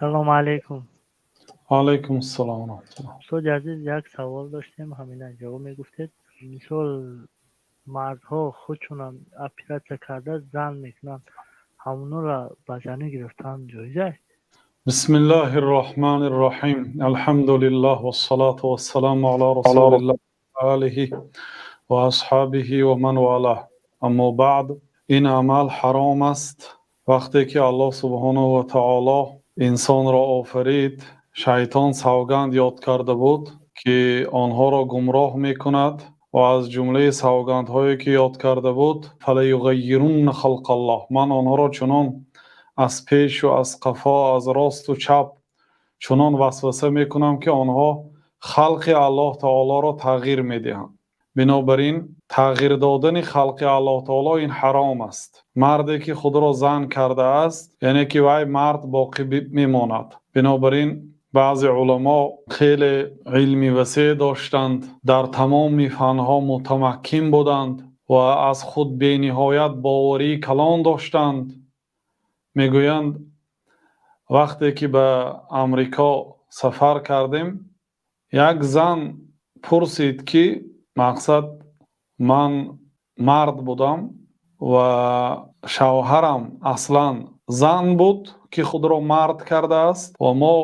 Салому алайкум. Алайкум ассалом ва раҳматуллоҳ. Устоди азиз, як савол доштем, ҳамина ҷавоб мегуфтед. Мисол, мардҳо худшонам оператсия карда зан мекунанд, ҳамонро ба занӣ гирифтан ҷоиз аст? بسم الله الرحمن الرحيم، الحمد لله والصلاة والسلام على رسول الله وآله وأصحابه ومن والاه. أما بعد، ин амал ҳаром аст. Вақте ки Аллоҳ субҳонаҳу ва таоло инсонро офарид, шайтон савганд ёд карда буд, ки онҳоро гумроҳ мекунад, ва аз ҷумлаи савгандҳое ки ёд карда буд: فليغيرن خلق الله, ман онҳоро чунон аз пешу аз қафо, аз росту чап чунон васваса мекунам, ки онҳо халқи Аллоҳ таолоро тағйир медиҳанд. Бинобар ин тағйир додани халқи Аллоҳ таоло ин ҳаром аст. Марде ки худро зан кардааст, яъне ки вай мард боқӣ мемонад. Бинобар ин баъзе уламо хеле илми васеъ доштанд, дар тамоми фанҳо мутамаккин буданд ва аз худ бениҳоят боварии калон доштанд. Мегӯянд, вақте ки ба Амрико сафар кардем, як зан пурсид, ки мақсад, ман мард будам ва шавҳарам аслан зан буд, ки худро мард кардааст, ва мо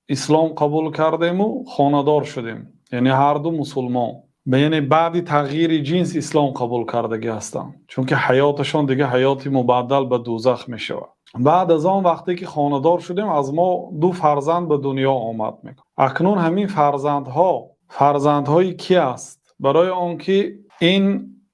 ислом қабул кардему хонадор шудем, яъне ҳарду мусулмон, яъне баъди тағйири ҷинс ислом қабул кардагӣ ҳастанд, чунки ҳаёташон дига ҳаёти мубаддал ба дӯзах мешавад. Баъд аз он вақте ки хонадор шудем, аз мо ду фарзанд ба дунё омад. Акнун ҳамин фарзандҳо фарзандҳои ки аст? Барои он ки ин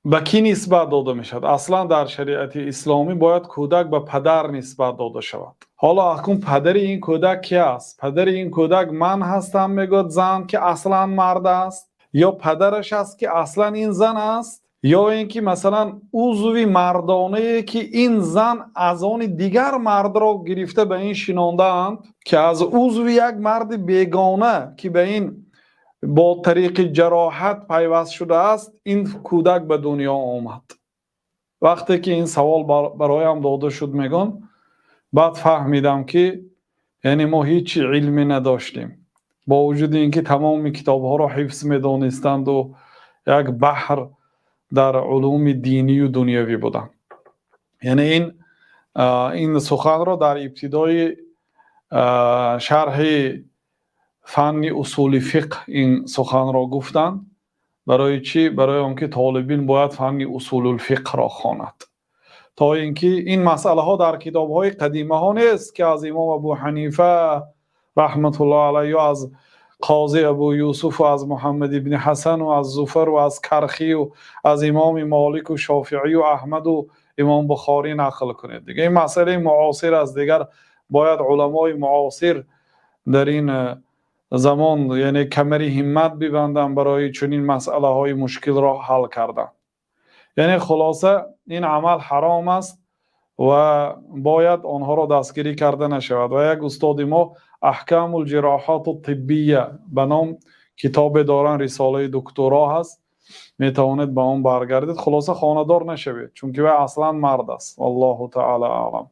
ба кӣ нисбат дода мешавад? Аслан дар шариати исломӣ бояд кӯдак ба падар нисбат дода шавад. Ҳоло акнун падари ин кӯдак ки аст? Падари ин кӯдак ман ҳастам, мегӯяд зан, ки аслан мард аст, ё падараш аст, ки аслан ин зан аст, ё ин ки масалан узви мардонае, ки ин зан аз они дигар мардро гирифта ба ин шинондаанд, ки аз узви як марди бегона, ки ба ин бо тариқи ҷароҳат пайваст шудааст, ин кӯдак ба дунё омад. Вақте ки ин савол бароям дода шуд, мегӯн, баъд фаҳмидам, ки яъне мо ҳеҷ илме надоштем, бо вуҷуди ин ки тамоми китобҳоро ҳифз медонистанду як баҳр дар улуми динию дунявӣ буданд. Яъне ин суханро дар ибтидои шарҳи фанни усули фиқҳ ин суханро гуфтанд. Барои чӣ? Барои он ки толибилм бояд фанни усулулфиқҳро хонад, то ин ки ин масъалаҳо дар китобҳои қадимаҳо нест, ки аз имом Абу Ҳанифа раҳматуллоҳ алайҳ ё аз қози Абу Юсуфу аз Муҳаммад ибни Ҳасану аз Зуфару аз Кархию аз имоми Молику Шофиию Аҳмаду имом Бухорӣ нақл кунед. Дига ин масъалаи муосир аст. Дигар бояд уламои муосир дар ин замон, яъне камари ҳиммат бибанданд барои чунин масъалаҳои мушкилро ҳал кардан. Яъне хулоса, ин амал ҳаром аст ва бояд онҳоро дастгирӣ карда нашавад. Ва як устоди мо «Аҳкамул ҷироҳоту тиббия» ба ном китобе доранд, рисолаи докторо ҳаст, метавонед ба он баргардед. Хулоса, хонадор нашавед, чунки вай аслан мард аст. Валлоҳу таъала аълам.